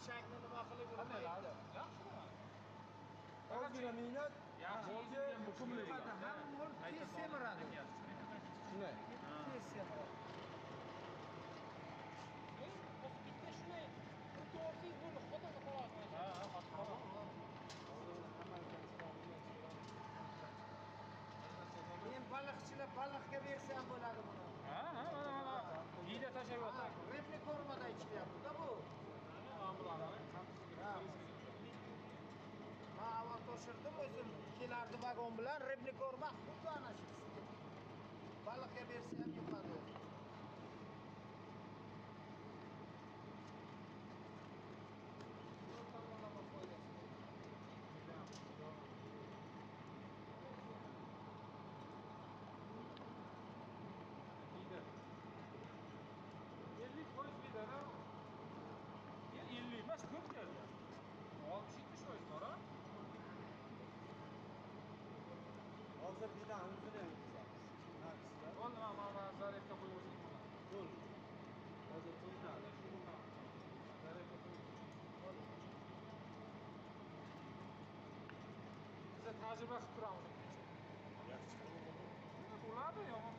Eshakni nima qilib yurmaydi. Yaxshi. Ozgina mehnat, Yaxshi. Yuqadi, ham mol tez semiradi. Shunday. Tez semiradi. Bitta shuni to'g'risingiz bo'ldi, xotini qoladi. Ha, ha, qoladi. Men baliqchilar baliqqa bersa ham bo'ladi buni. Ha, ha, mana. Yeyda tashlab yotadi. Repli kormada ichilyapti-da bu. Ha, avval toshirdim o'zim, kelardi vagon bilan repli korma xuddi ana shu. Baliqqa bersa ham yuqadi. Tomonlama foydasi. Bida. 50% bida, ya 50 emas, ko'p kelgan. 60-70% bor, ha? Hozir bidani o'zini ham yetkazamiz. Narxida. Bo'ldi, mana zaryadga qo'yib o'tsak bo'ladi. Bo'ldi. Hozir qo'yiladi. Zaryadga qo'yib. Biz tajriba qilib turamiz ungacha. Yaxshi Bo'ladi, yomon